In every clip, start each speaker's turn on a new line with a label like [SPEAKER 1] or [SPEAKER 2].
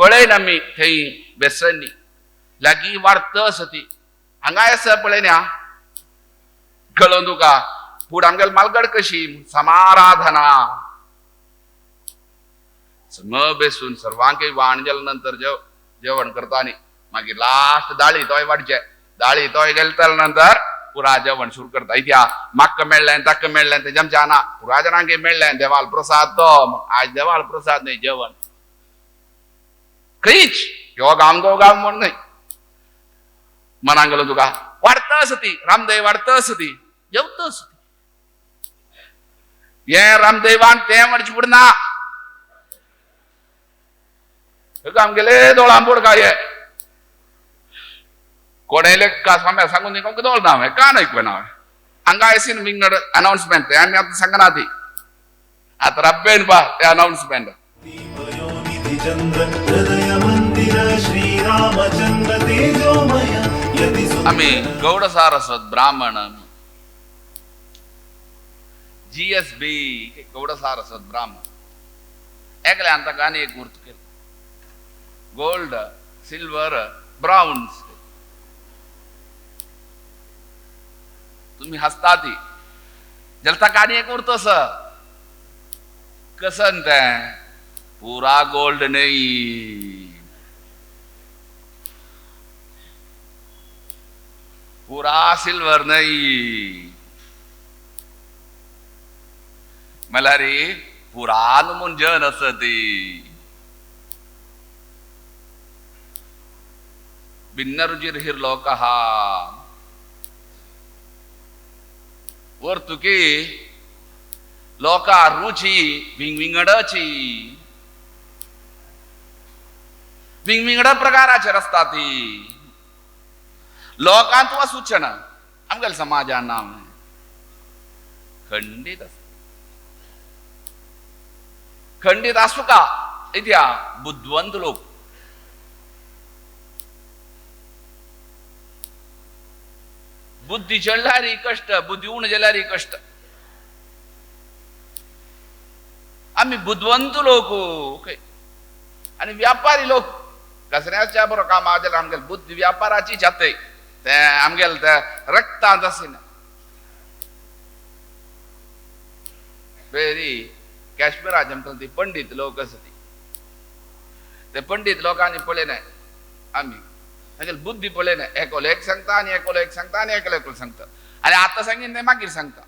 [SPEAKER 1] पळयन आमी थंय बेसनी लागीं वाडत आसा ती हांगा आसा पळयन कळोन तुका. पूण आमगेली मालगड कशी समाराधना सम बेसून सर्वांकय वाण गेल्या नंतर जेवण करता आनी मागीर लास्ट दाळी तोय वाडचे दाळी तोय गेले नंतर पुरा जेवण सुरू करता. इत्या म्हाका मेळ्ळें ताका मेळ्ळें तें आमच्या ना पुरा जाणांक मेळ्ळें देवाल प्रसाद तो आज देवाल प्रसाद न्हय जेवण खंयच ह्यो गांव तो गांव म्हण न्हय. मनाक गेलो तुका वाडता आसा ती रामदेव वाडता आसा ती जेवता आसा ती हें रामदेवान तें म्हणचे पूण ना आमगेले दोळांपोड काय हे कोणेले का स्वाम्या सांगून न्ही दोळ ना हांवें कान आयकना हांवें हांगा आयसीन विंगड अनाउन्समेंट ते आमी आतां सांगना ती आतां रब्बेन पा ते अनाउन्समेंट. आमी गौड सारस्वत ब्राह्मण GSB Gowda Saraswat ब्राह्मण एकल्यान ताका आनी एक गुर्त केलो गोल्ड सिल्वर ब्राउन्स. तुम्ही हसता ती जाल्यार ताका आनी एक उरत आसा कसन तें पुरा गोल्ड न्हय पुरा सिल्वर न्हय म्हणल्यार पुरा नमून जन आसा ती भिन्न रुचिर्हिर लोकः वर्तुकी लोका रुची विंगविंगडाची विंगविंगड प्रकाराचेर आसता ती लोकांत वा सूचना आमगेल्या समाजान नांव खंडीत आसता खंडीत आसूं का इत्या बुदवंत लोक बुद्धी चडल्यार कश्ट बुद्धी उण जाल्यार कश्ट. आमी बुदवंत लोक ओके आनी व्यापारी लोक कसऱ्याच्या बरो काम जाल्यार आमगेले बुद्धी व्यापाराची जातय ते आमगेले ते रक्तांत आसिना. वेरी काश्मीराचे आमकां ती पंडीत लोक आसा ती ते पंडीत लोकांनी पळयनाय आमी तागेली बुद्धी पळयनाय एकलो एक सांगता आनी एकलो एक सांगता आनी एकलो एकलो सांगता आनी आतां सांगीन ते मागीर सांगता.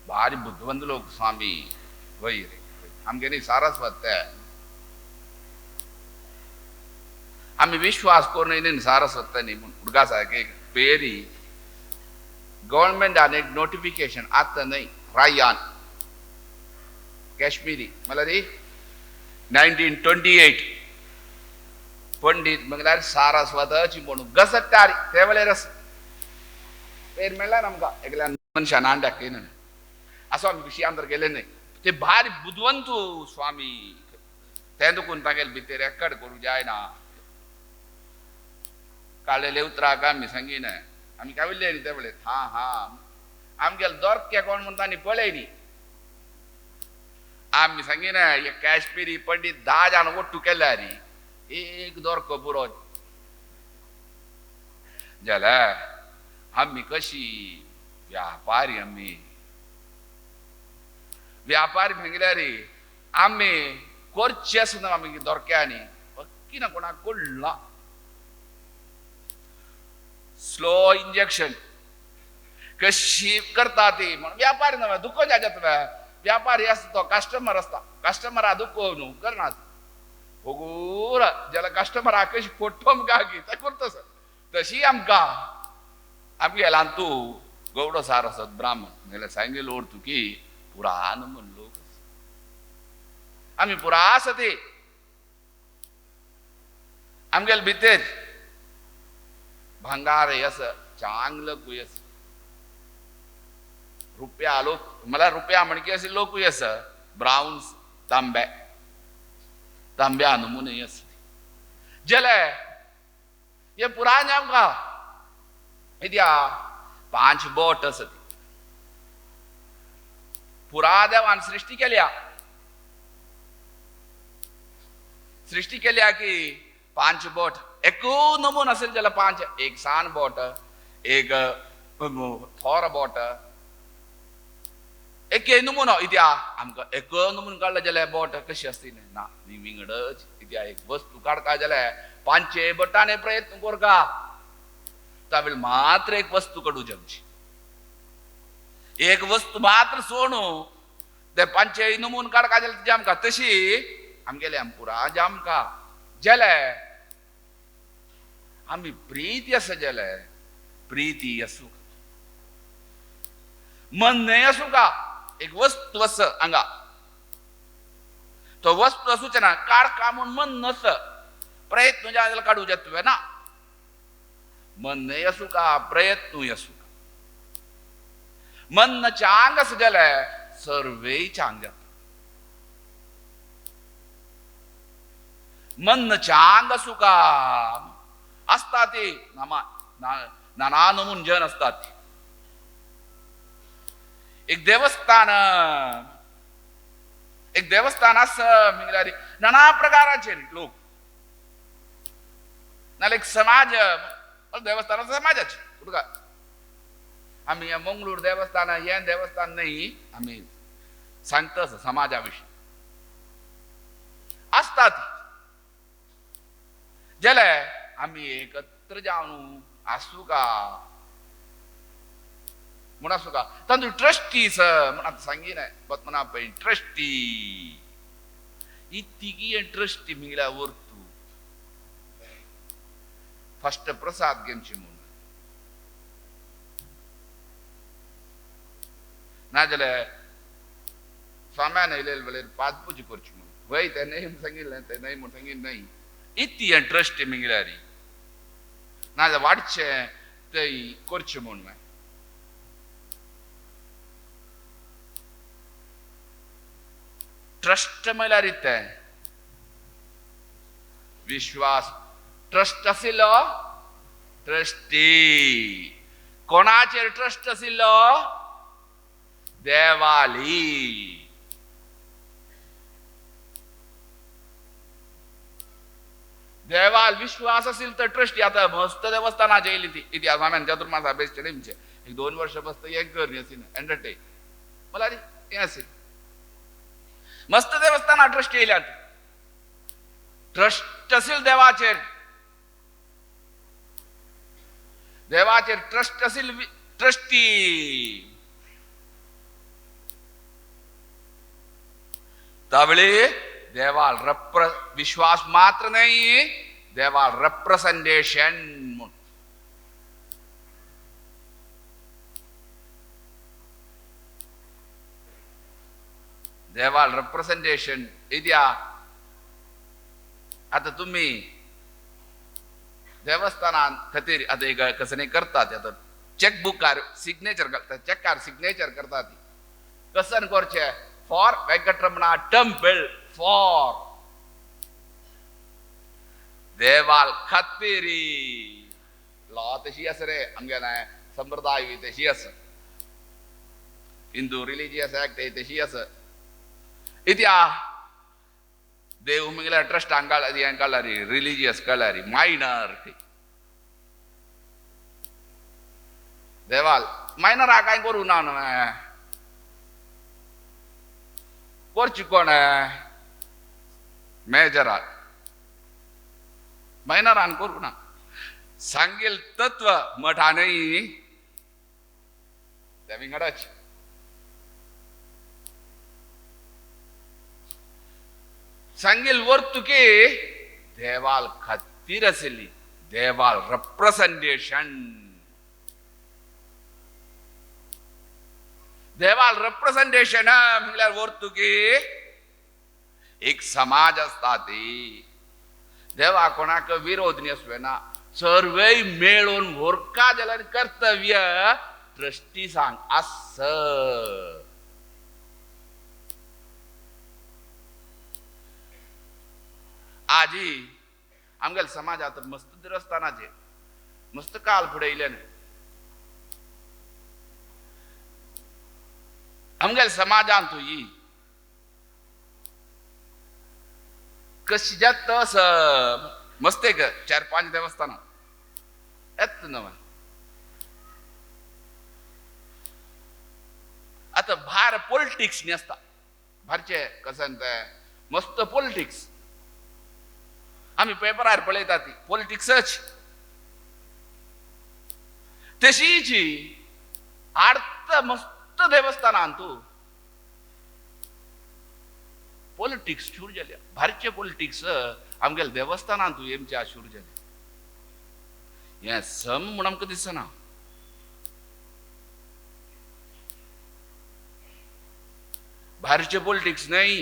[SPEAKER 1] भारी बुद्धवंत लोक स्वामी वयर आमगे न्ही सारस्वत ते आमी विश्वास करून न्ही सारस्वत न्ही म्हूण उडगास एक पेरी गव्हर्मेंटान एक नोटिफिकेशन आतां न्हय रायान काश्मीरी म्हणल्यार 1928 पंडीत म्हळ्यार सारस्वताची म्हणून गसट्टारी ते वेळेर आसा पेर मेळ्ळा आमकां एकल्या मनशान आंड्याक येना असो आमी विशयांत तर गेले न्हय ते भारी बुदवंत स्वामी ते दुखून तागेले भितर रेकॉर्ड करूं जायना काडलेले उतराक आमी सांगिना आमी काविल्ले न्ही ते वेळेर हा हा आमगेले दोरके कोण म्हणटा न्ही पळय न्ही आमी सांगिना हे काश्मीरी पंडीत 10 जाण ಒಟ್ಟು केल्यार एक दोरको पुरो जाल्यार आमी कशी व्यापारी आमी व्यापारी म्हणल्यार आमी करचे सुद्दां आमी दोरक्यांनी पक्की ना कोणाक कळना स्लो इंजेक्शन कशी करता ती म्हणून व्यापारी न्हय दुखो जाता व्यापारी आसता तो कस्टमर आसता कस्टमरा दुखो न्हू करना होगूर जाल्यार कस्टमराक कशी फोटो आमकां ते करता सर तशी आमकां आमगेल्यान तूं गौडो सारस्वत ब्राह्मण म्हणल्यार सांगेलो ओर तुकी पुराण म्हण लोक आमी पुरा आसा ती आमगेले भितर भांगार आसा चांगलं आसा रुपया लोक म्हणल्यार रुपया म्हणकी अशे लोकूय आसा ब्राउन्स तांब्या तांब्या नमुने आसा जाले हे पुराण आमकां कित्या 5 बोट आसा ती पुरा देवान सृश्टी केल्या सृष्टी केल्या की पांच बोट एकू नमून असेल जाल्यार पांच, एक सान बोट, एक थोर बोट, एक नमुनो इत्या आमकां एक नमून काडलो जाल्यार बोट कशी आसती ना विंगडच. इत्या एक वस्तू काडका जाल्यार पांचे बोटांनी प्रयत्न करका तावेळ मात्र एक वस्तू काडूची आमची. एक वस्तू मात्र सोणू ते पांचे नमून काडका जाल्यार जामका तशी आमगेले पुरा जामका जाले आमी प्रीती आसा जाले प्रीती आसूं मन न्हय आसूं का एक वस्तू आसा हांगा तो वस्तू आसूचे ना काडका म्हूण मन नस प्रयत्न जाल्यार काडूं जाता तुवें ना. मन न्हय आसूं का प्रयत्नूय आसूं का. मन चांग आसा जाल्यार सर्वेय चांग जाता. मन चांग आसूं का आसता ती नाना नमून जन आसतात. एक देवस्थान, एक देवस्थान आसा म्हणल्यार नाना प्रकाराचे लोक, नाल्यार एक समाज देवस्थान समाजाचे. तुका आमी मंगळूर देवस्थान हें देवस्थान न्हय, आमी सांगता समाजा विशीं आसतात जाल्यार आमी एकत्र जावन आसूं का म्हूण आसूं का. तांतूं ट्रस्टीस म्हूण आतां सांगिना पद्मनाभ पै ट्रस्टी ही तिगी ट्रस्टी मिगल्या वरतू फस्ट प्रसाद घेवची म्हूण नाजाल्यार स्वाम्यान येयलेले वेळेर पादपुजी करची म्हूण वय तें न्हय म्हूण सांगिल्लें तें न्हय म्हूण सांगिल्लें न्हय इतली ट्रस्टी मिगल्यारी नाजाल्यार वाडचें तें करचें म्हूण. ट्रस्ट म्हळ्यार तें विश्वास. ट्रस्ट आशिल्लो ट्रस्टी कोणाचेर ट्रस्ट आशिल्लो देवाली. देवाल विश्वास असेल तर ट्रस्टी. आता मस्त देवस्थानाचे येयली ती इतिहास आमी चतुर्मास अभ्यास केले आमचे एक 2 वर्ष मस्त एक करणी असेल एंटरटेन मला हें असेल मस्त देवस्थाना ट्रस्ट येयल्यात. ट्रस्ट असेल देवाचेर, देवाचेर ट्रस्ट असेल ट्रस्टी. त्यावेळी देवाल विश्वास मात्र नाही देवाल रेप्रेझेंटेशन म्हूण. देवाल रेप्रेझेंटेशन इत्या आतां तुमी देवस्थानान खातीर आतां एक कसं करतात आतां चॅकबुकार सिग्नेचर करतात, चॅकार सिग्नेचर करतात कसन करचें फॉर वेंकटरमणा टेम्पल फॉर देवाल खातीरी लॉ तशी आसा रे आमगेले संप्रदाय तशी आसा, हिंदू रिलिजियस एक्ट तशी आसा. इत्या देव म्हळ्यार ट्रस्टान हें काडला रे रिलिजियस काडला रे मायनर देवाल मायनरा कांय करूं ना न्हय करची कोण मेजराक मायनरान करूं ना. सांगेल तत्व मठानय तें विंगडच. सांगेल वर्तुके देवाल खातीर आशिल्ली देवाल रेप्रेझेंटेशन. देवाल रेप्रेझेंटेशन म्हळ्यार वर्तुके एक समाज आसता ती देवा कोणाक विरोध न्ही आसुना ना सर्वय मेळून व्हरका जाल्यार कर्तव्य ट्रस्टी सांग आस. आजी आमगेले समाजांत मस्त देवस्थानाचे मस्त काल फुडें येयले न्हय आमगेले समाजांत ही कशी जात असं मस्त एक 4-5 देवस्थान येत नव. आता भार पॉलिटिक्स न्ही आसता, भारचे कसं ते मस्त पॉलिटिक्स आमी पेपरार पळयता ती पॉलिटिक्सच तशीची आर्त मस्त देवस्थानान तूं पॉलिटिक्स सुरू जाल्या. भारचे पॉलिटिक्स आमगेले देवस्थानान तूं एमच्या सुरू जालें. हें सम म्हूण आमकां दिसना. भायरचे पॉलिटिक्स न्हय.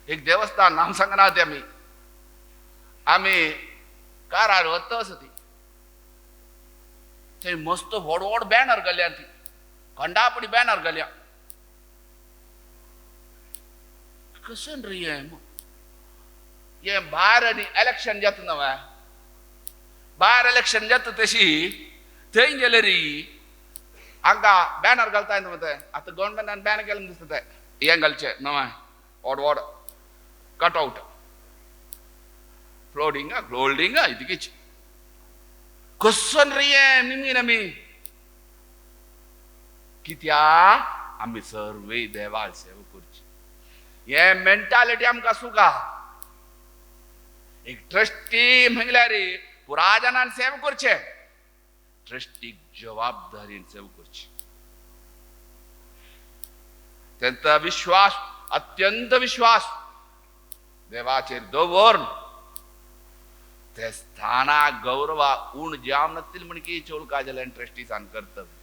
[SPEAKER 1] एक देवस्थान नाम सांगना ते आमी आमी कारार वता आसा ती थंय मस्त व्हड व्हड बॅनर घाल्या, ती खंडापडी बॅनर घाल्या. कशें रे हें हें भायर आनी इलेक्शन जाता न्हय, भायर इलेक्शन जाता तशी थंय गेले रे हांगा बॅनर घालताय न्हय ते. आतां गव्हर्मेंटान बॅनर केलें दिसता ते हें घालचें न्हय, व्हड व्हड कट आवट फ्लोडिंग होल्डिंग इतकीच. कसो रे हें निमी आमी कित्याक आमी सर्वे देवाल सेवा करची हे मेंटालिटी आमकां सुका. एक ट्रस्टी म्हणल्यार पुरा जाणान सेवा करचे, ट्रस्टीक जबाबदारीन सेवा करची. त्यांचा विश्वास, अत्यंत विश्वास देवाचेर दवरून ते स्थाना गौरवा उण जाम नसतील म्हण की चोलका जाल्यार ट्रस्टीसान कर्तव्य.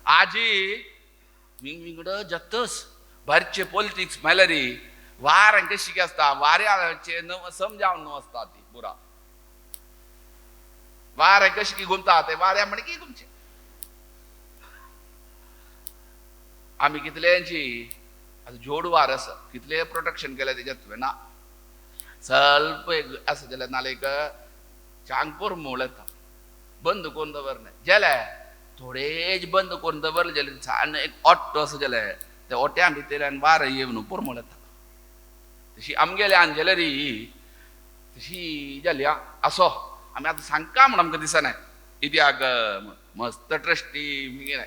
[SPEAKER 1] आजी विंगविंगड जातच भायरचे पॉलिटिक्स म्हणल्यार वार कशी आसता, वाऱ्याचे समजावन न्हू आसता ती पुरा वार कशी की घुमता ते वाऱ्या म्हण की घुमचे. आमी कितल्यांची आतां जोड वार आसा, कितले प्रोटेक्शन केलें तेज्यात ना स्वल्प एक आसा जाल्यार नाल्यार एक चांगपूर मोळ येता बंद करून दवरलें जाल्यार थोडेच बंद करून दवरलें जाल्यार सान एक ओट्टो आसा जाल्यार त्या ओट्या भितरल्यान वार येवन पुरमळ येता. तशी आमगेल्या जाल्यार तशी जाली असो आमी आतां सांगका म्हूण आमकां दिसना इत्याक मस्त ट्रस्टी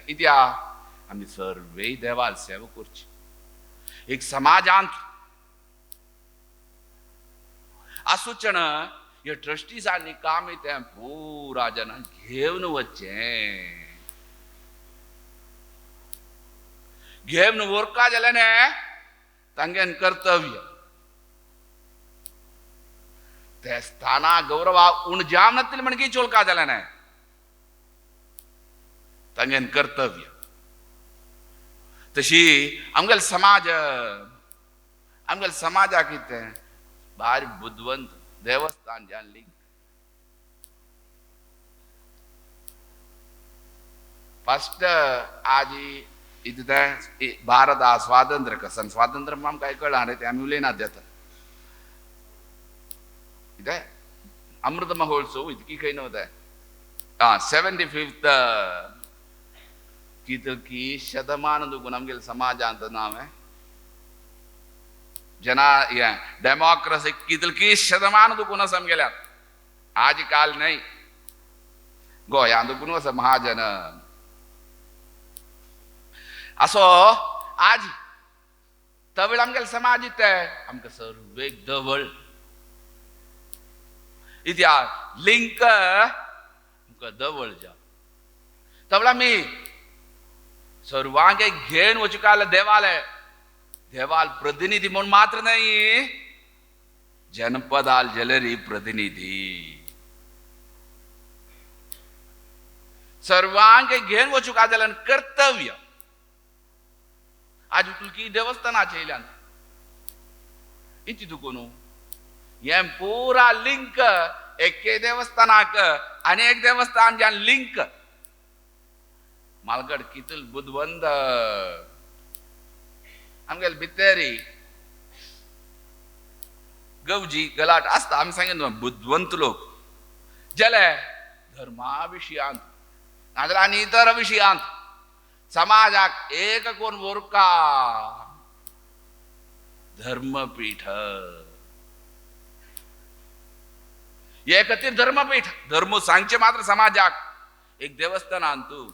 [SPEAKER 1] इत्याक आमी सर्वे देवाल सेवा करची. एक समाजांत आसूचें हे ट्रस्टीजांनी काम तें पुरा जाणां घेवन वचचें. घेवन व्हरका जाल्यार न्ही तांगेन कर्तव्य ते स्थाना गौरवा उण जाम नातील म्हण की चोलका जाल्यार न्ही तांगेन कर्तव्य. तशी आमगेले समाज, आमगेले समाजाक कितें भारी बुदवंत देवस्थान जान लिंक फस्ट आजी इतलें भारत स्वातंत्र्य कसन स्वातंत्र्य आमकां काय कळना रे, ते आमी उलयनात जाता. कितें अमृत महोत्सव इतकी खंय न्हय 75th कितकी शतमान दुखून आमगेले समाजांत नांव जना डेमोक्रेसी कितकी शतमान दुखून आसा आमगेल्यात. आज काल न्हय गोंयांत दुखून आसा महाजन असो. आज तवळ आमगेले समाज इतले आमकां सर्वेक दवळ इतिहास लिंक आमकां दवळ जा तवळ आमी सर्वांक घेवन वचूंक देवाले देवाल प्रतिनिधी म्हूण मात्र न्हय जनपदाल जलरी प्रतिनिधी सर्वांक घेवन वचूंक जाल्यार कर्तव्य. आज तुलकी देवस्थानाचे येयल्यान इति तुका न्हू हें पुरा लिंक एके देवस्थानाक आनी एक देवस्थान ज्यान लिंक मालगड कितल बुदवंत आमगेले भितरी गवजी गलाट आसता. आमी सांगेन बुदवंत लोक जाले धर्मा विशयांत नाजाल्यार आनी इतर विशयांत समाजाक एक कोण व्हरका धर्मपीठ हे खातीर धर्मपीठ धर्म सांगचे मात्र समाजाक एक देवस्थानान तूं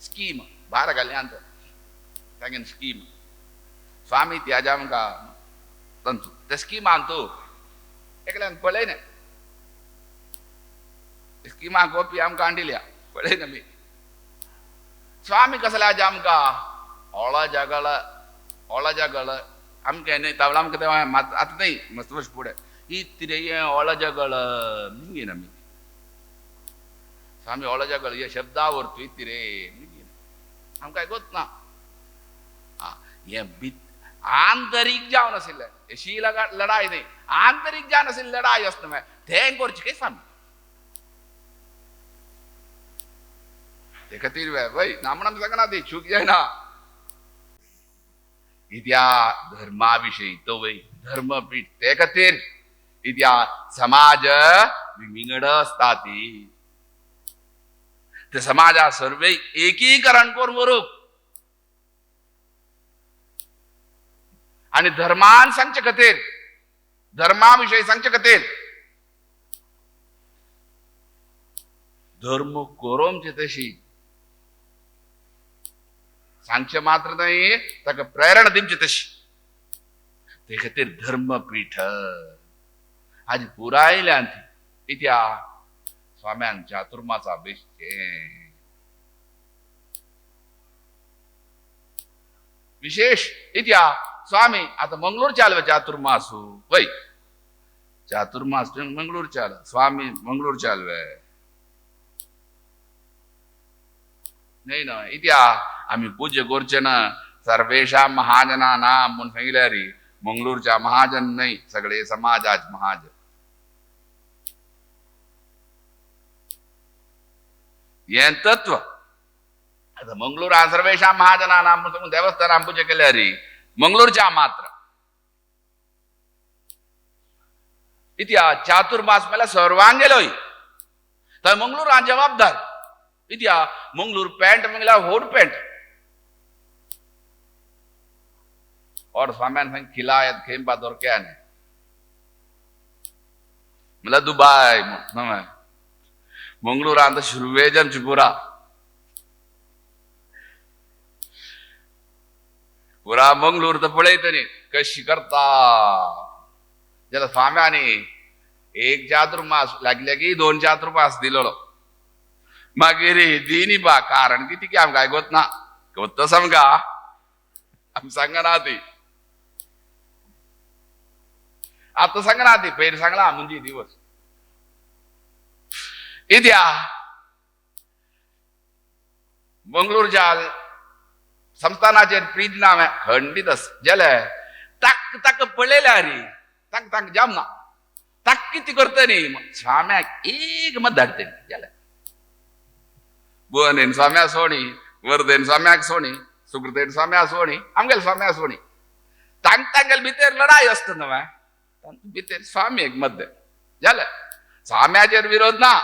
[SPEAKER 1] स्कीम भार घाल्ली आनी तागेन स्कीम स्वामी त्याजा आमकां तंतू ते स्किमान तूं एकल्यान पळय न्ही स्किमा गोपी आमकां हाडिल्या पळय न्ही. स्वामी कसले आज आमकां ओळा जगळ ओळा जगळ आमकां न्ही तावळ आमकां तें आतां न्ही मस्त वर्स फुडें इतरे ओळा जगळ मिंगीन आमी स्वामी ओळा जगळ हे शब्दावर इतरे मिंगीन आमकां आयकोत ना. हें आंतरीक जावन आशिल्लें अशी लढाय न्ही आंतरीक जावन आशिल्ली लढाय आसता न्हय तें करचें काय स्वामी ते खातीर वय ना म्हण आमी सांगना ती चूक जायना. इत्या धर्मा विशयी तो वय धर्मपीठ ते खातीर इत्या समाज विंगड आसता ती ते समाजा सर्वे एकीकरण करून व्हरूंक आनी धर्मान सांगचे खातीर धर्मा विशयी सांगचे खातीर धर्म करोमचे तशी सांगचे मात्र न्हय ताका प्रेरणा दिवची तशी ते खातीर धर्मपीठ आज पुरायल्यान इत्या स्वाम्यान चातुर्मासा बेसचें विशेष इत्या स्वामी आतां मंगळूर चालवे चातुर्मासू वय चातुर्मास मंगळूर चाल स्वामी मंगळूर चालवे न्हय न्हय इत्या आमी पूजा करचे ना सर्वेशां महाजनानां म्हूण सांगिल्यार मंगळूरच्या महाजन न्हय सगळे समाजाच महाजन. हें तत्व आतां मंगळूरा सर्वेशां महाजनानां म्हूण सांगून देवस्थानां पूजा केल्यार मंगळूरच्या मात्र इत्या चातुर्मास म्हळ्यार सर्वांगेलोय थंय मंगळूर जबाबदार इत्या मंगळूर पॅन्ट म्हळ्यार होड पॅन्ट और स्वाम्यान सांग खिलायत खेंपा दोरक्यान म्हळ्यार दुबाय न्हय मंगळूरांत सुरवेज आमची पुरा पुरा मंगळूर तर पळयत न्ही कशी करता जाल्यार स्वाम्यानी एक चातुर्मास लागले की दोन चातुर्मास दिलेलो मागीर दिनी बा कारण कितें की आमकां आयकोत ना गोत सामका आमी सांगना ती आतां सांगना ती पयर सांगला म्हणजे दिवस इत्या मंगळूरच्या संस्थानाचेर प्रीत ना खंडीत आस जाले ताक ताका पळयल्या रे ताक ताक जाम ना ताक कितें करता न्ही स्वाम्याक एक मत धाडटली जालें बुवनेन स्वाम्या सोणी वर्देन स्वाम्याक सोणी सुकृतेन स्वाम्या सोणी आमगेल स्वाम्या सोणी तांग तांगेल भितर लढाय आसता न्हय तांचे भितर स्वामी एक मध्य जालें स्वाम्याचेर विरोध ना.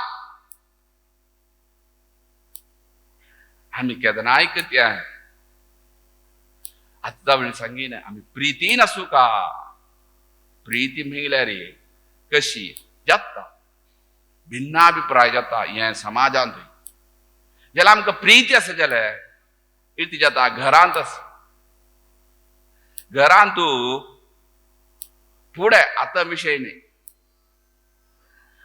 [SPEAKER 1] आमी केन्ना आयकत आतां वेळ सांगीन आमी प्रितीन आसूं का प्रिती म्हणल्यार कशी जाता भिन्नाभिप्राय जाता हें समाजांत जाल्यार आमकां प्रिती आसा जाल्यार इती जाता घरांत आसा घरांत फुडें आतां विशय न्ही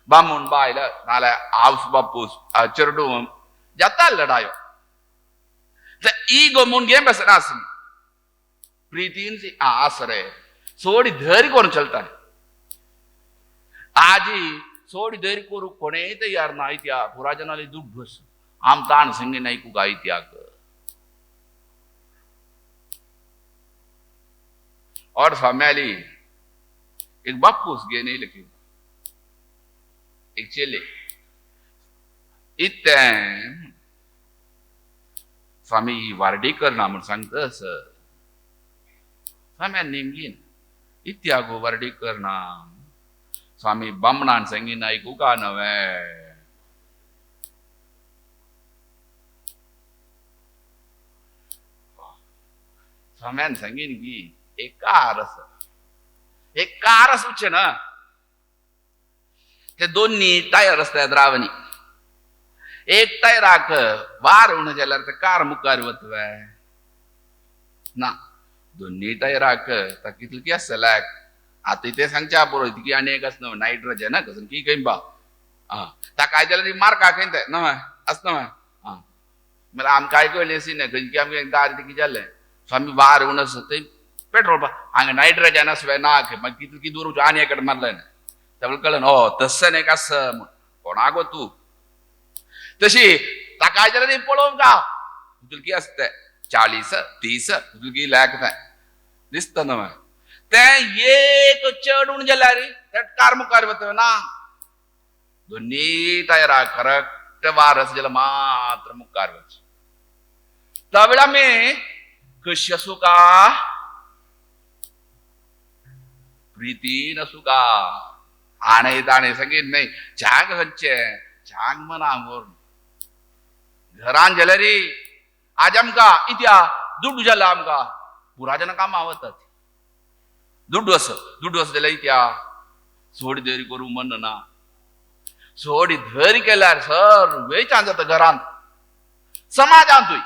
[SPEAKER 1] बामूण बायल नाल्यार आवस बापूस चेडूं जाता लढायो इगो म्हूण गेम आसना आसना प्रितीन आस रे सोडी धैर्य करून चलता आजी सोडी धैर्य करूंक कोणेय तयार ना इत्या पुराजनाली दुड्ड आम ताण संगी नायकू काय इत्याक और स्वाम्याली एक बापूस गे न्ही लेखी एक चेले इतें स्वामी वार्डीकर ना म्हूण सांगता सर स्वाम्यान नेमगीन इत्यागो वार्डीकर ना स्वामी बामणान सांगी आयकू का नवें स्वाम्यान सांगीन की एक कार आसा, एक कार आसूचें ना, ते दोन्ही टायर आसता द्रावणी. एक टायराक वार उणें जाल्यार ते कार मुखार वतवे ना, दोन्ही टायराक ताका कितली आसता लायक. आतां तें सांगच्या पुरो इतकी आनी एक आसना नायट्रोजन ना कसं की खंय बा आं ताका जाल्यार मार्का खंय तें न्हय आसना आं म्हणल्यार आमकां आयकलें सी न्हय खंयची आमगे दार कितें जालें. सो आमी वार उणें आसा थंय पेट्रोल हांगा नायट्रोजन आसलें ना खंय मागीर कितली की दूर आनी एकटें मारलें ना त्यावेळेर कळ्ळें हो तशें एक आसा म्हूण कोणा गो तूं तशी ताका जाल्यार पळोवंक का तुलकी आसता 40 30 तुलकी लायक तें दिसता न्हय तें एक चड उणें जाल्यार तें कार मुखार वता ना, दोन्ही टायरा करेक्ट वार आसा जाल्यार मात्र मुखार वच. त्या वेळार आमी कशी आसूं का प्रितीन आसूं का आणय ताणें सांगीत न्हय चांग खंयचें चांग मना व्हरून घरान जाल्यार आज आमकां इत्या दुड्डू जाला आमकां पुरा जाणां कामां वतात दुड्डू आसा दुड्डू आसा जाल्यार इत्या सोड धरी करूं मन ना, सोडी धरी केल्यार सर्वे चांग जाता घरांत समाजांतूय.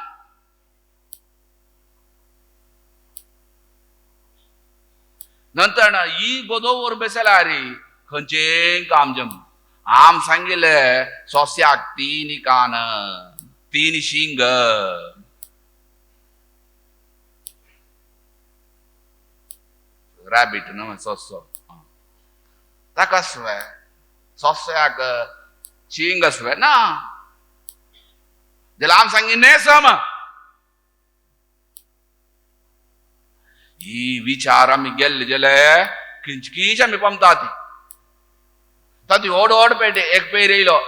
[SPEAKER 1] नंतर ही गोदोवर बेसल्यार खंयचें काम जम आम सांगिल्ले सोंस्याक 3 कान 3 शिंग. रॅबीट न्हय सोंसो ताका आसलें सोंस्याक शिंग आसलें ना जाल्यार आम सांगिल्लें सम. ही विचार आमी गेल्ले जाल्यार किंचकीच आमी पमतात तातूंत व्हड व्हड पेटे एक पेर येयलो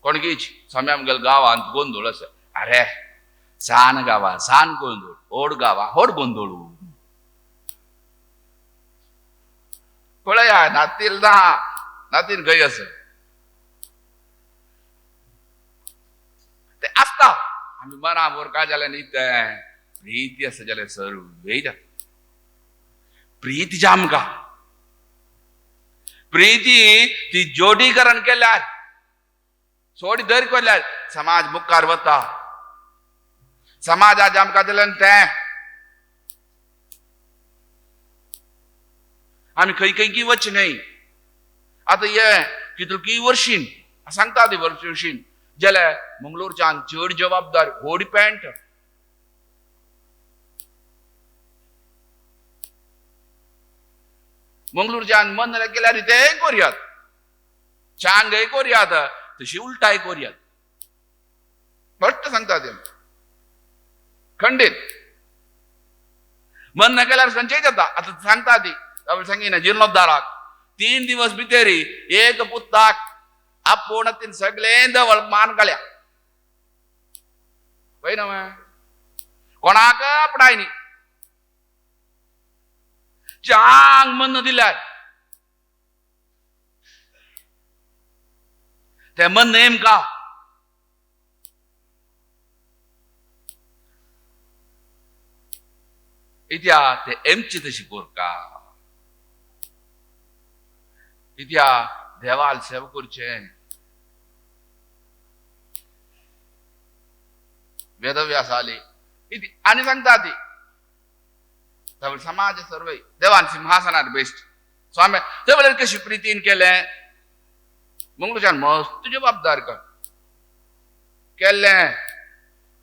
[SPEAKER 1] कोणकीच स्वामी आमगेल्या गांवांत गोंदूळ आसा. अरे सान गांवा सान गोंदूळ व्हड गांवा व्हड गोंदूळ पळया नातील ना नातीन खंय आसा ते आसता. आमी मना मोर काय जालें न्ही तें प्रिती आसा जाल्यार सर्वे जाता प्रिती जा आमकां प्रिती ती जोडीकरण केल्यार सोडी दर केल्यार समाज मुखार वता. समाजाज आमकां दिलें तें आमी खंय खंय की वच न्हय. आतां हे कितली वर्शीन सांगता ती वर्शीन जाल्यार मंगळूरच्यान चड जबाबदार व्हड पॅन्ट मंगळूरच्यान मन केल्यार तें कोरयात चांगय कोरयात तशी उलटाय कोरयात स्पश्ट सांगता ते खंडीत मन न केल्यार संचय जाता. आतां सांगता ती सांगिना जिर्णोद्धाराक 3 दिवस भितरी एक पुत्ताक आपूण तीन सगळे दवळ मान काळ्या पळय ना कोणाक आपणाय न्ही चांग मन दिल्यार ते मन नेमका इत्या ते एमची तशी कोरका इत्या देवाल सेवा करचें. वेदव्यास आली आनी सांगता ती समाज सर्व देवान सिंहासनार बेस्ट स्वामी ते वेळार कशी प्रितीन केलें मंगळूरच्यान मस्त जबाबदार कर केल्लें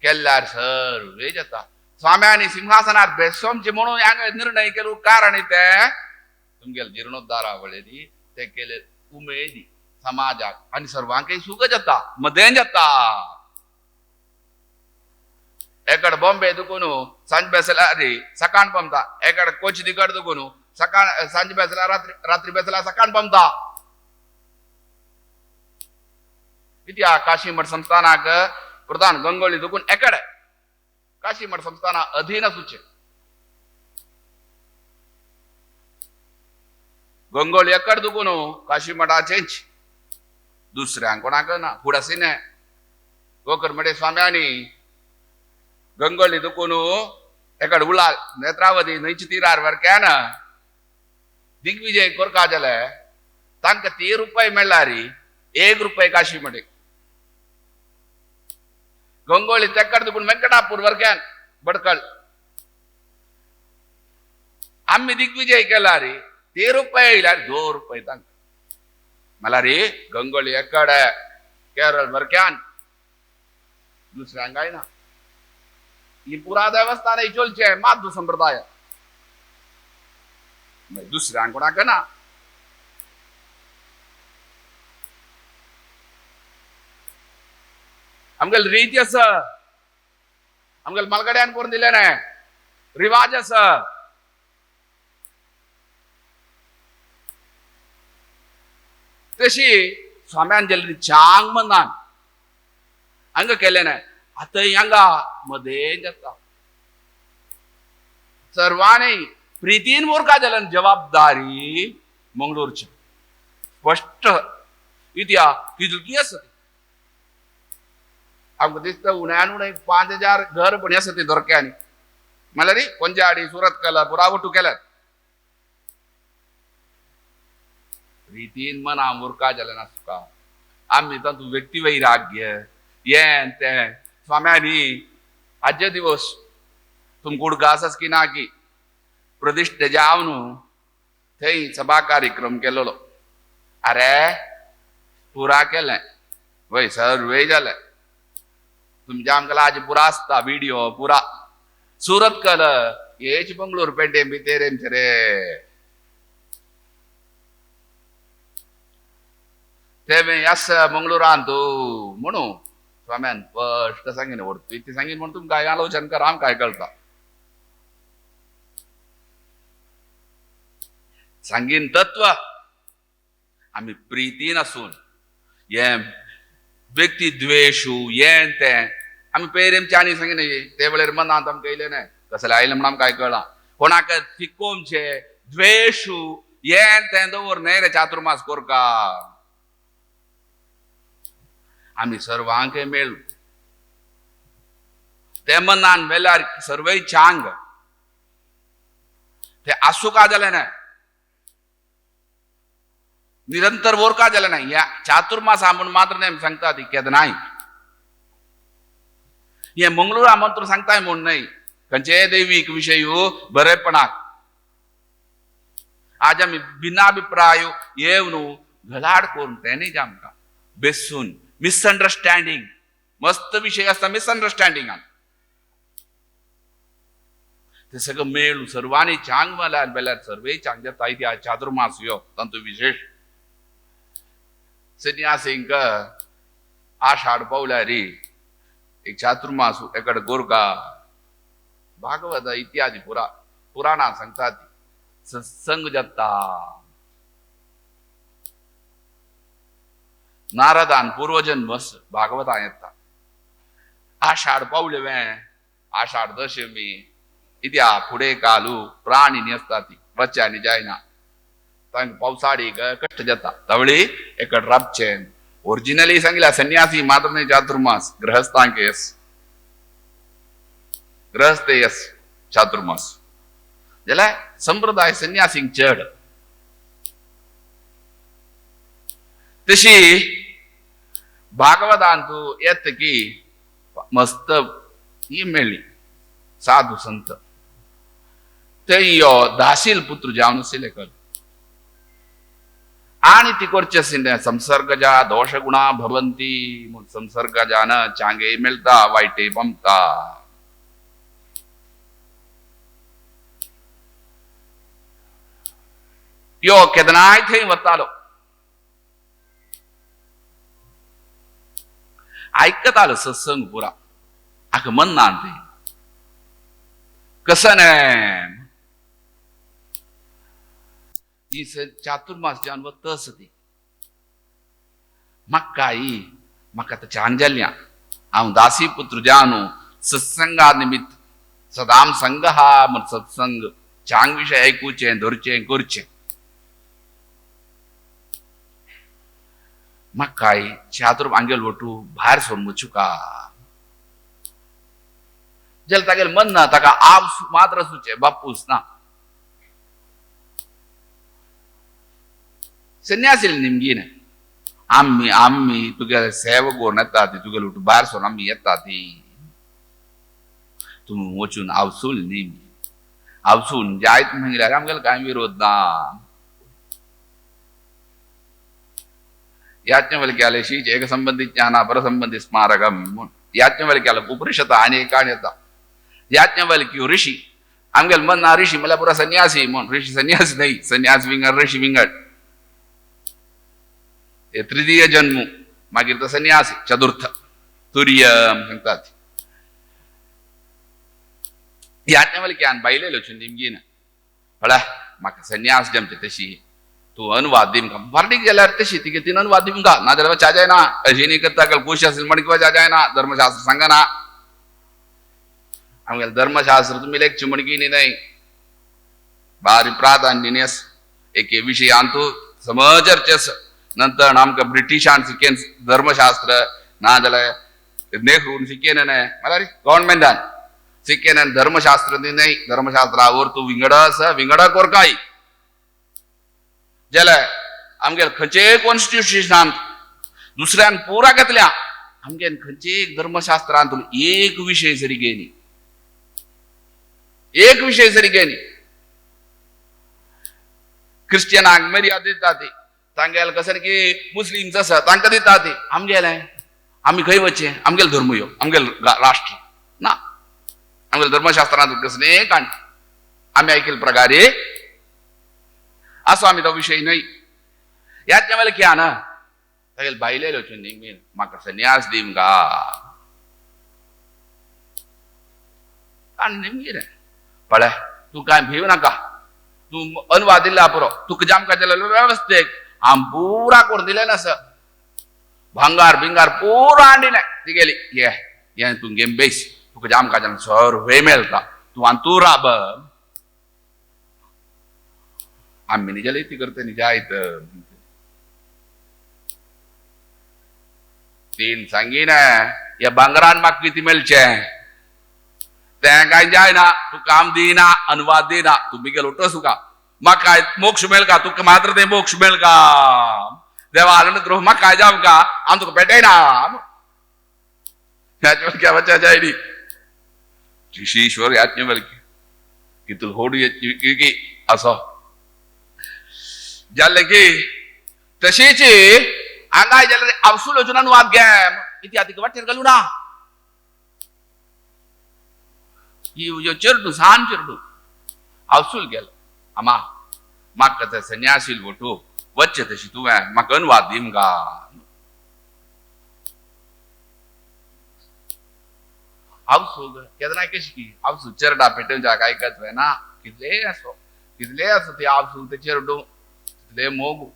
[SPEAKER 1] केल्यार सर्वे जाता. स्वाम्यांनी सिंहासनार बेसोमचे म्हणून हांगा निर्णय केलो कारण ते तुमगेले जिर्णोद्धारा वळेरी ते केले उमेदी समाजाक आनी सर्वांकय सुख जाता मदें जाता. एकड बॉम्बे दुकून सांज बेसल्यार सकाळ पमता, एकड कोची दिकड दुकून सकाळ सांज बेसल्यार रात्री रात्री बेसल्यार सकाळ पमता. इत्या काशी मठ संस्थानाक प्रधान गंगोळी दुकून एकडे काशी मठ संस्थाना अधीन आसूचे गंगोळी एकड दुकून काशी मठाचेच दुसऱ्यांक कोणाक ना फुडासीने गोकर्मडे स्वाम्यांनी गंगोळी दुकून एकड उलाल नेत्रावती न्हंयच्या तिरार वरक्यान दिग्विजय कोरका जाले तांकां 3 रुपये मेळ्ळारी 1 रुपये काशी मडे गंगोळी तेकड पूण वेंकटापूर वरक्यान बडकळ आम्ही दिग्विजय केला रे 3 रुपये येयल्यार 2 रुपये तांकां मला रे गंगोळी एकड केरळ वरक्यान दुसऱ्यांक काय ना. ही पुरा देवस्थान चोलचे माधव संप्रदाय दुसऱ्यांक कोणाक ना. आमगेले रीती आसा, आमगेले मालगड्यान करून दिले ना रिवाज आसा. तशी स्वाम्यान जेल्ली चांग मनान हांगा केलें ना. आतां हांगा मदें जाता सर्वांनी प्रितीन मोरका जाल्यान जबाबदारी मंगळूरची स्पश्ट इत्या कितली आसा. आमकां दिसता उण्यान उणें 5000 घर पण आसा ती धोरक्यांनी म्हणल्यार कोंजाडी सुरत केला पुरावटू केल्यात. रितीन मना मुरका जालें ना सुका आमी तातूंत व्यक्ती वैराग्य यें तें. स्वाम्यांनी आजचे दिवस तुमकां उडगास की ना की प्रतिश्ठे जावन थंय सभा कार्यक्रम केलेलो. अरे पुरा केलें वय सर्वे जालें तुमच्या आमकां आज पुरा आसता व्हिडिओ पुरा सुरत कल हेच बंगलोर पेटे बी तेरेमचे रे ते आसा मंगळुरान तूं म्हणू स्वाम्यान स्पश्ट सांगीन व्हरतूय ती सांगीन म्हणून तुमकां आलोचन कर आमकां काय कळटा. सांगीन तत्व आमी प्रितीन आसून हे व्यक्ती द्वेशू यें तें आमी पेरेमचे आनी सांगीन ते वेळेर मनांत आमकां येयलें ना कसलें आयलें म्हणून आमकां काय कळ्ळां. कोणाक थिकोमचे द्वेशू यें तें दवर न्हय रे चातुर्मास कोरका. आमी सर्वांक मेळू ते मनान वेल्यार सर्वय चांग ते आसूं का जालें ना निरंतर वोरका जालें ना. ह्या चातुर्मास म्हूण मात्र न्हय सांगता ती केन्नाय हे मंगळूर आमंत्रण सांगताय म्हूण न्हय खंयचेय दैवीक विशय बरेपणाक आज आमी बिनाभिप्राय येवन घलाड करून तें आमकां बेसून मिसअंडरस्टँडींग मस्त विशय आसता मिसअंडरस्टँडिंगान ते सगळं मेळून सर्वांनी चांग जाल्यार बेल्यार सर्वे चांग जाता. इतिहास चातुर्मास यो तांतू विशेष सन्यासींक आषाढ पावल्यारी एक चातुर्मास एकडे गोरका भागवत इत्यादी पुरा पुराणा सांगतात सत्संग जाता. नारदान पूर्वजन्म भागवता येता. आषाढ पावले वे आषाढ दशमी इत्या फुडें कालू प्राणी आसता ती बच्यांनी जायना तांकां पावसाळी कश्ट जाता तवळी एकड राबचें. ओरिजिनली सांगिल्ल्या संन्यासी मात्र न्हय चातुर्मास गृहस्थांक येस गृहस्थ येस चातुर्मास जाल्यार संप्रदाय संन्यासींक चड. तशी भागवतांतू येत की मस्त ही मेळ्ळी साधू संत ते यो दासील पुत्र जावन आशिल्ले कल आनी ती करचे आशिल्लें संसर्गजा दोशगुणा भवंती म्हूण संसर्गजान चांगे मेळटा वायटे पमता. यो केन्नाय थंय वतालो आयकतालो सत्संग पुरा आका मनान ते कसं न्हय ही चातुर्मास जावन वता ती म्हाका ही म्हाका आतां चांग जाल्या हांव दासी पुत्र जावन सत्संगा निमित्त सदाम संग हा म्हण सत्संग चांग विशय आयकुचें धरचें करचें. म्हाकाय चातुर आंगेल वटू भायर सरून वचूका जाल्यार तागेलें मन ना, ताका आप मात्र आसूचें, बापूस ना. संन्यासी निमगीन आम्ही आम्ही तुगेले सेवा करून येता ती, तुगेले उठ भायर सोन आमी येता ती, तुमी वचून आवसूल न्ही, आवसून जायत म्हणल्यार आमगेलो कांय विरोध ना. याज्ञवल्क्याले शीच एक संबंधी ज्ञाना परसंबंधी स्मारकम म्हूण याज्ञवल्क्याले उपनिषद आनी एक काणी येता. याज्ञवल्क्यो ऋषी, आमगेले मन ना ऋषी म्हणल्यार पुरा संन्यासी म्हूण. ऋषी संन्यासी न्हय, संन्यास विंगड ऋषी विंगड. हे तृतीय जन्म, मागीर तो संन्यासी चतुर्थ तुर्य सांगतात. याज्ञवल्क्यान बायलेलो निमगीन पळय म्हाका संन्यास जमचे तशी तूं अनुवाद दी म्हाका. फार्टीक जाल्यार तशी तिगे तीन अनुवाद दी म्हाका, नाजाल्यार च्या जायना. अशी न्ही करता खूश आसली म्हण किंवा च्या जायना. धर्मशास्त्र सांगना आमगेलें धर्मशास्त्र तुमी लेखचे म्हणकी न्ही न्हय, भारी प्राधान्य एके विशयांतू समजर्चेस. नंतर आमकां ब्रिटिशान शिकेन धर्मशास्त्र, नाजाल्यार नेहरून शिकेन न्हय, म्हळ्यार गव्हर्मेंटान शिकेन धर्मशास्त्र न्हय. धर्मशास्त्रावर तूं विंगड आसा, विंगड कोरकाय जाल्यार आमगेले खंयचेय कॉन्स्टिट्युशनांत दुसऱ्यान पुरा घेतल्या, आमगेले खंयचेय धर्मशास्त्रांत एक विशय जरी घेनी, एक विशय जरी घेनी. क्रिस्टियनाक मर्याद दिता ती, तांगेले कसं की मुस्लिम्स आसा तांकां दिता ती. आमगेले आमी खंय वचचें? आमगेलो धर्म यो, आमगेलो राष्ट्र ना, आमगेले धर्मशास्त्रांत कसलें काण आमी आयकिल्ले प्रकारे असो आमी तो विशय न्हय. याज्ञवल्क्यान तागेले बायलेलो निमगीन म्हाका संन्यास दी म्हाका. आनी निमगीन पळय तूं कांय भिव नाका, तूं अनुवाद दिला पुरो, तुका जामका जाल्यार वेवस्थेक आम पुरा करून दिलें ना सर, भांगार बिंगार पुरा हाडिलें तिगेली. ये हें तूं घेवन बेस, तुका जामका जाल्यार सर्वे मेळटा, तूं आनी तूं राब. आमी न्ही जाल्यार ती करता न्ही जायत. तीन सांगिना ह्या भांगरान म्हाका कितें मेळचें, तें कांय जायना, तूं काम दिना, अनुवाद दिना, तूं बिगेल उठो तुका म्हाका मोक्ष मेळका, तुका मात्र तें मोक्ष मेळका. देवा अनुग्रह म्हाका जावका, हांव तुका पेटयना. याज्ञवल्क्या वचा जायनी ऋषीश्वर याज्ञवल्क्य कितलो होड की असो जालें की तशीच हांगाय जाल्यार आवसूल वचून अनुवाद घे इतिहास वाटेर घालूं ना. ही चेरडू सान चेरडू आवसूल गेलो, आमा म्हाका ते संन्यासील वटू वच्चे तशी तुवें म्हाका अनुवाद दी म्हाका. आवसू केन्ना कशी की आवसू चेरडा पेटोवच्या आयकत ना, कितले आसो कितले आसो ते आवसू ते चेरडू तितले मोग.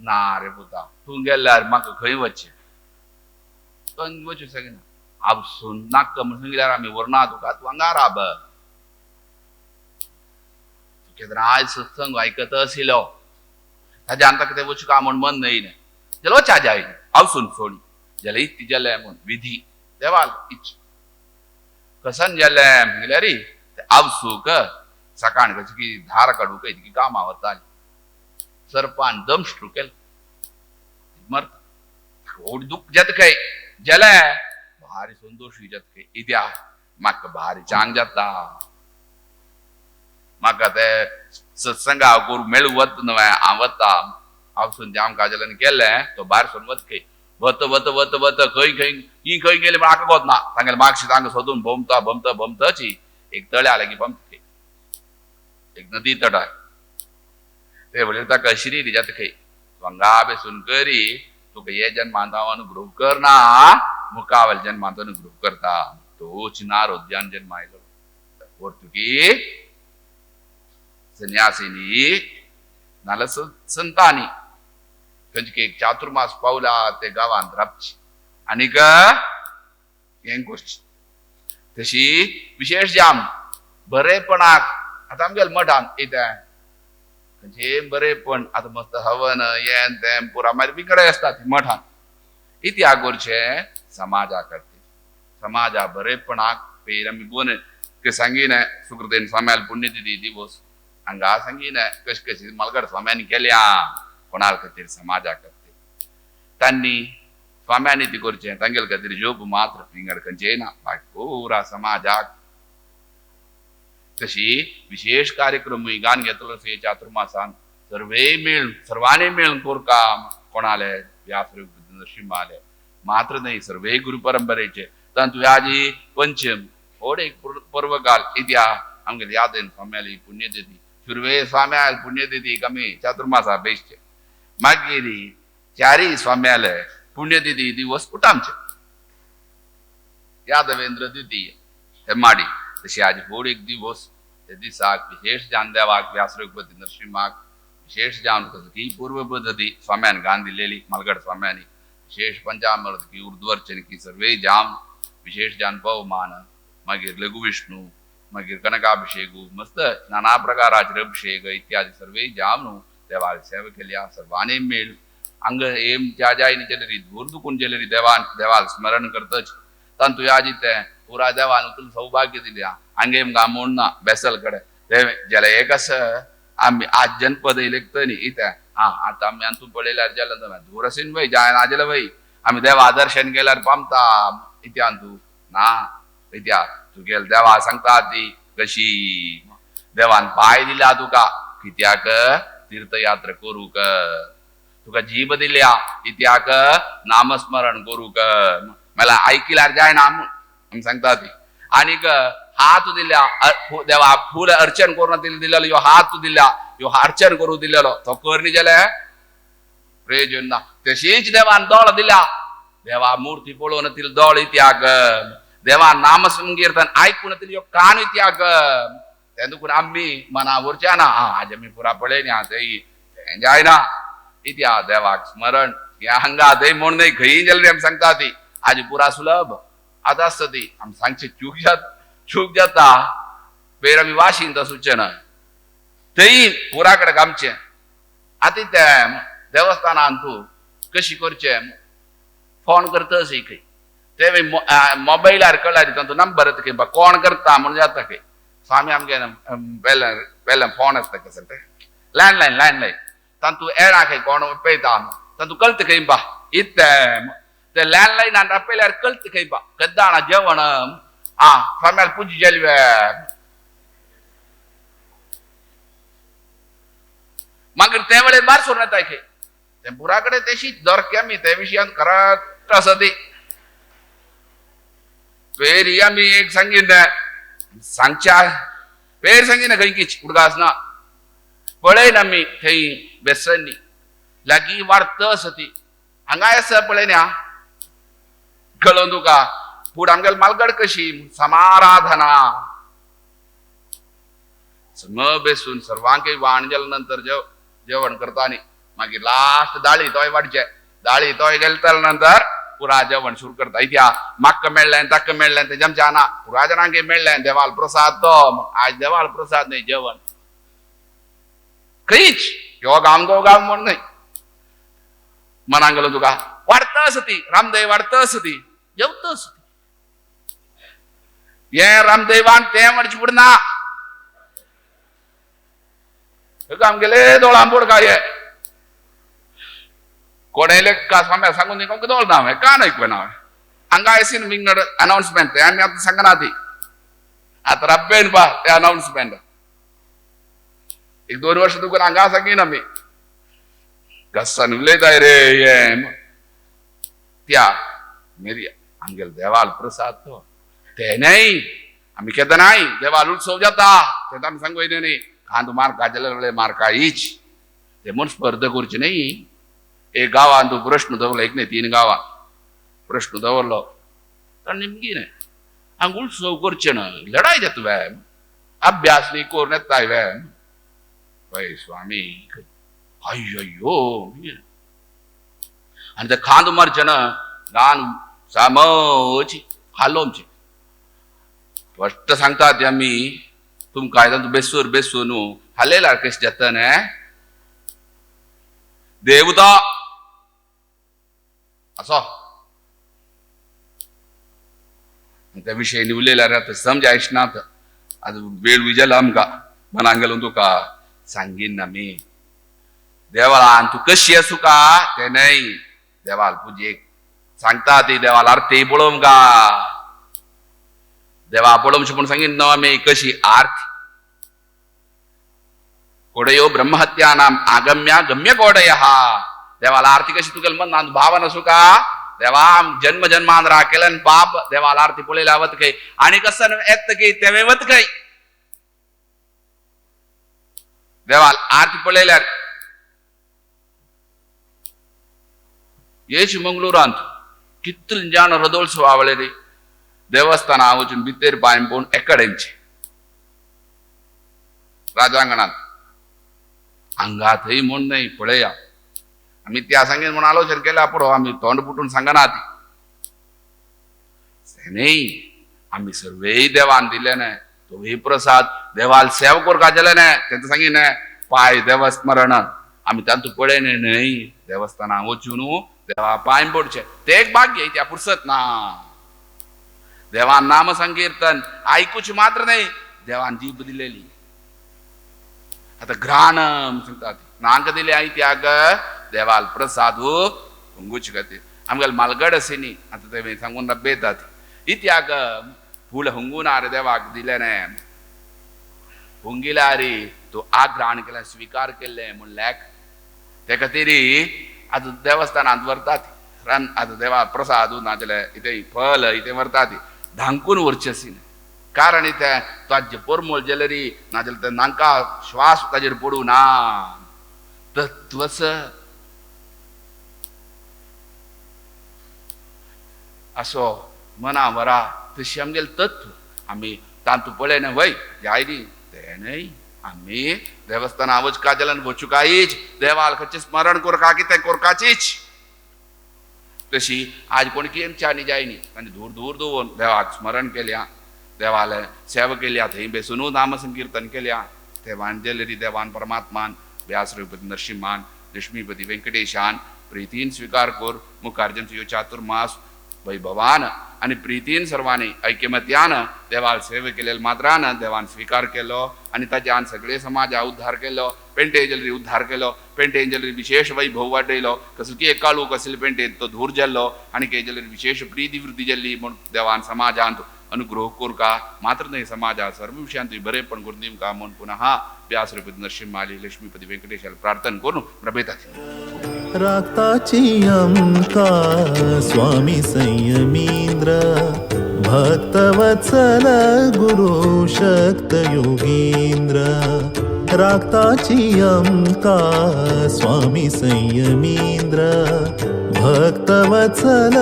[SPEAKER 1] ना रे पुता तूं गेल्यार म्हाका खंय वचचें, खंय वचूं शकना. आवसून नाका म्हण सांगल्यार आमी व्हरना तुका, तूं हांगा राब. तूं केन्ना सत्संग आयकत आशिल्लो, ताज्यान ताका तें वचूं का म्हण मन न्हय जाल्यार वचा जाय. आवसून सोडी जाल्यार इत्ती जालें म्हूण विधी देवाल इच्छ कसन जालें म्हणल्यार ते आवसूक सकाळ कशी की धार काडूंक इतकी कामां वताली, सर्पान दमश्टू केलें मरता, व्हड दुःख जाता खंय जालें भारी संतोश जाता खंय. इत्या म्हाका भारी चांग जाता, म्हाका ते सत्संगा करूं मेळूं वत न्हय, हांव वता. हांव जाम काजलान केलें तो भायर सोन वत खंय वत वत वत वत खंय खंय ही खंय गेले म्हण आका कोत ना. तांगेले मागशी तांकां सोदून भोमता भोमता भोमताची एक तळ्या लागीं भोमता खंय एक नदी तटार ते म्हणल्यार ताका शिरी जाता खंय हांगा बेसून करी तुका हे जन्मांत हांव अनुग्रह करना, मुखावेल जन्मांत अनुग्रह करता. तोच नारोद्यान जन्म आयलो पोर्तुगीज संन्यासिनी नाल्यार संतांनी खंयचे एक चातुर्मास पावला ते गांवांत राबची आनीक हें करची. तशी विशेष जाम बरेपणाक आतां आमगेले मठांत येता खंयचे बरेपण आतां मस्त हवन हें तें पुरा मागीर विंगडे आसता ती मठांत. इतिहास करचें समाजा खातीर, समाजा बरेपणाक. पेर आमी बोन के सांगीन सुकृतेन स्वाम्याल पुण्यतिथी दिवस हांगा सांगीन कशी कशी मालगड स्वाम्यांनी केल्या कोणा खातीर, समाजा खातीर. तांणी स्वाम्यांनी ती करचें तांगेले खातीर जोप मात्र विंगड खंयचेय ना, बाकी पुरा समाजाक. तशी विशेष कार्यक्रमूय गान घेतलो चातुर्मासान सर्वे मेळून, सर्वांनी मेळून कोरका. कोणाले व्यास नरसिंहाले मात्र न्हय, सर्वे गुरु परंपरेचे. तांतू आजी पंचम होड एक पर्वकाल इत्या आमगेले यादेन स्वाम्याली पुण्यतिथी. सुरवे स्वाम्याल पुण्यतिथी कमी चातुर्मासा बेसचे, मागीर चारी स्वाम्याले पुण्यतिथी दिवस उठामचे यादवेंद्र द्वितीय हेमाडी. तशी आज होड एक दिवस, ते दिसाक विशेष जान देवाक व्यास रघुपती नरसिंहाक विशेष जावन की पूर्व पद्धती स्वाम्यान गान दिलेली मालगड स्वाम्यानी विशेष पंचामृत की उर्ध्वर्चन की सर्वे जाम विशेष जान पवमान, मागीर लघुविष्णू, मागीर कनकाभिषेक, मस्त नाना प्रकाराचे अभिषेक इत्यादी सर्वे जाम न्हू देवाल सेवा केल्या सर्वांनी मेळ. हांगा एम ज्या जायनी जेलेरी दूर दुकून जेलेरी देवान देवाल स्मरण करतच तांतू याजी तें पुरा देवान तुला सौभाग्य दिल्या. हांगे आमकां म्हूण ना बेसल कडेन ते जेले एक आसा आमी आज जनपद लेखत न्ही इतें आं आतां आमी अंतू पळयल्यार जेले दूर आसीन वय जायना जेले वय आमी देवा दर्शन केल्यार पामता इत्यान तूं ना इत्या तुगेल देवा सांगता ती कशी देवान पांय दिल्या तुका कित्याक तीर्थयात्रा करूंक, तुका जीभ दिल्या इत्याक नामस्मरण करूंक, मला आयकिल्यार जायना म्हूण आमी सांगता ती. आनीक हात दिल्या देवा फूल अर्चन करून दिलेलो ह्यो हात दिल्या, ह्यो अर्चन करूं दिलेलो तो कर न्ही जाल्यार प्रयोजन ना. तशीच देवान दोळ दिल्या, देवा मूर्ती पळोवन तिल दोळ इत्याक, देवा नाम संकीर्तन आयकून तिल ह्यो कान इत्याक. तें दुखून आमी मना उरच्या ना आज आमी पुरा पळयनी आं थंय तें जायना इत्या देवाक स्मरण हें हांगा थंय म्हूण न्हय खंयी जाल्यार आमी सांगता ती आज पुरा सुलभ आतां आसता ती. आमी सांगचे चूक जाता, चूक जाता पेर आमी वाशीन तसूचे ना थंय पुरा कडेन आमचें. आतां तें देवस्थानान तूं कशी करचें फोन करता अशी खंय ते मोबायलार कळ्ळ्यार तांचो नंबर येता खंय कोण करता म्हूण जाता खंय. स्वामी आमगे पेले पेले फोन आसता कसं तें लँडलायन लँडलायन तांतू येणा खंय कोण पळयता तांतू कळटा खंय बा इतें ते लँडलायनान आपयल्यार कळटा खंय बा केद्दाणा जेवण आं स्वाम्याल पुजा जाली वे. मागीर ते वेळेर भायर सरून येताय खंय ते पुरा कडेन तेशी दरके आमी ते विशयान करेक्ट आसा ती. पेरी आमी एक सांगीन सांगच्या पेर सांगीन खंयकीच उडगास ना पळयन आमी थंय बेसनी लागीं वाडत आसा ती हांगा आसा पळयन कळोन तुका. पूण आमगेले मालगड कशी समाराधना सम बेसून सर्वांकय वाण जाल्या नंतर जेवण करता न्ही मागीर लास्ट दाळी तोय वाडचे दाळी तोय गेले नंतर पुरा जेवण सुरू करता. इत्या म्हाका मेळ्ळें ताका मेळ्ळें तें आमचें ना पुरा जाणांक मेळ्ळें देवाल प्रसाद तो आज देवाल प्रसाद न्हय जेवण खंयच ह्यो गांव तो गांव म्हूण न्हय मनाक गेलो तुका वाडता आसा ती रामदेव वाडता आसा ती जेवता आसा ती हें रामदेवान तें म्हणचे पूण ना आमगेले दोळांपोड काय कोणेले का स्वाम्या सांगून न्ही दोळ ना हांवें कान आयकूना हांवें हांगा आयसीन विंगड अनाउन्समेंट ते आमी आतां सांगना ती आतां रब्बेन पा ते अनाउन्समेंट एक दोन वर्ष तुका हांगा सांगीन आमी कसान उलयताय रे हें त्या मेरी आमगेले देवाल प्रसाद तो ते न्हय आमी केन्नाय देवाल उत्सव जाता तें आमी सांगू न्ही कांदो मारका जाल्यार मारका हीच ते म्हूण स्पर्धा करची न्हय. एक गांवांत तूं प्रश्न दवरलो एक न्हय तीन गांवां प्रश्न दवरलो तर निमगी न्हय हांगा उत्सव करचे न्हय लढाय जाता वे अभ्यास न्ही करून येताय वे वय स्वामी अय्यो आनी ते खांद मारचे ना गान सामोची हालोवची स्पश्ट सांगता ते आमी तुमकां आयज बेसूर बेसून न्हू हालयल्यार कशें जाता न्ही देवता असो त्या विशय उलयल्यार आतां समजायच ना. आतां वेळ विजेला आमकां मनान गेलो तुका सांगीन ना मी. देवान तूं कशी आसूं का ते न्हय, देवाल पुजेक सांगता ती देवाल आरती पळोवंक का देवा पळोवंक म्हूण सांगीन न्हू आमी कशी आरती. कोडयो ब्रह्महत्यानाम आगम्या गम्य कोडय. देवाला आरती कशी तुगेल मनान भावन आसूं का देवा जन्म जन्मान राखेलन पाप देवाला आरती पळयल्या वत खंय आनी कसं येत की तेवे वत खंय देवाल आरती पळयल्यार. येश मंगळुरांत कितले जाण रदोत्सव आवळे रे देवस्थाना वचून भितर पांय पळोवन एकाडेंचे राजांगणांत हांगा थंय म्हूण न्हय पळया. आमी त्या सांगीन म्हूण आलोचन केल्या पुरो, आमी तोंड पुटून सांगना ती न्हय. आमी सर्वेय देवान दिले न्हय तोय प्रसाद देवाल सेवा करपा जाले न्हय तेंच सांगीन न्हय पाय देवस्मरण आमी तातूंत पळय न्हय. देवस्थाना वचून देवा पांय पडचे ते एक भाग्य त्या पुरसत ना. देवान नाम संकीर्तन आयकुचे मात्र न्हय, देवान जीभ दिलेली. आतां घ्राण सांगतात नांक दिले आई त्याग देवाल प्रसाद हुंगूचे खातीर. आमगेले मालगड आसी न्ही आतां ते सांगून रब्बेतात इत्याग फूल हुंगून देवाक दिले न्हय, हुंगिल्यार तूं आग्रहण केलें स्विकार केलें म्हूण लेख. ते खातीर आतां देवस्थानांत व्हरतात रान आतां देवा प्रसाद नाजाल्यार इतें फल इतें व्हरतात धांकून व्हरचें आसी. कारण इतें ताजें परमळ जाल्यार नाजाल्यार तें नांका श्वास ताजेर पडूं ना. तत्वस असो मना वरा तशी आमगेलें तत्व आमी तातूंत पळयना वय जाय न्ही तें न्हय. आमी देवस्थाना वचका जाल्यार वचुकायच देवाल खंयचें स्मरण करका कितें करकाचीच. तशी आज कोण केमच्यानी जाय न्ही आनी दूर दूर दवरून देवाक स्मरण केल्या, देवाले सेवा केल्या, थंय बेसुनू नाम संकीर्तन केल्या. देवान जेलेरी देवान परमात्मान व्यासरूपती नरसिंहान लक्ष्मीपती वेंकटेशान प्रितीन स्विकार कर मुखार जेमचो चातुर्मास वैभवान आनी प्रितीन सर्वांनी ऐक्यमत्यान देवाल सेवा केले मात्रान देवान स्विकार केलो आनी ताज्यान सगळे समाजा उद्धार केलो. पेंटे जलरी उद्धार केलो, पेंटे जलरी विशेष वैभव वाडयलो. कसली की एक काळू कसली पेंटेन तो धूर जाल्लो आनी के जलरी विशेष प्रिती वृद्धी जाल्ली म्हूण देवान समाजांत अनुग्रह कोरका मात्र न्हय समाजा सर्व विशयांत बरेपण करून दिवका म्हूण पुनः व्यासरूपती नरसिंहाली लक्ष्मीपती वेंकटेशाल प्रार्थना करून प्रभेतात.
[SPEAKER 2] राखताची आमकां स्वामी संयमींद्र भक्तवत्सल गुरु शक्त योगींद्र. राखताची आमकां स्वामी संयमींद्र भक्तवत्सल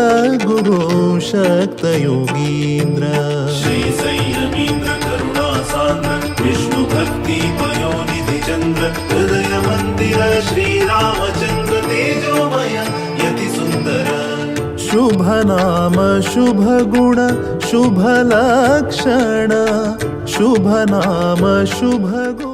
[SPEAKER 2] गुरु शक्त योगींद्र.
[SPEAKER 3] श्री संयमींद्र करुणा सांद्र विष्णु भक्ति पयोनिधि चंद्र हृदय मंदिर श्री रामचंद्र तेजोमय यति सुंदर.
[SPEAKER 2] शुभ नाम शुभ गुण शुभ लक्षण शुभ नाम शुभ गुण.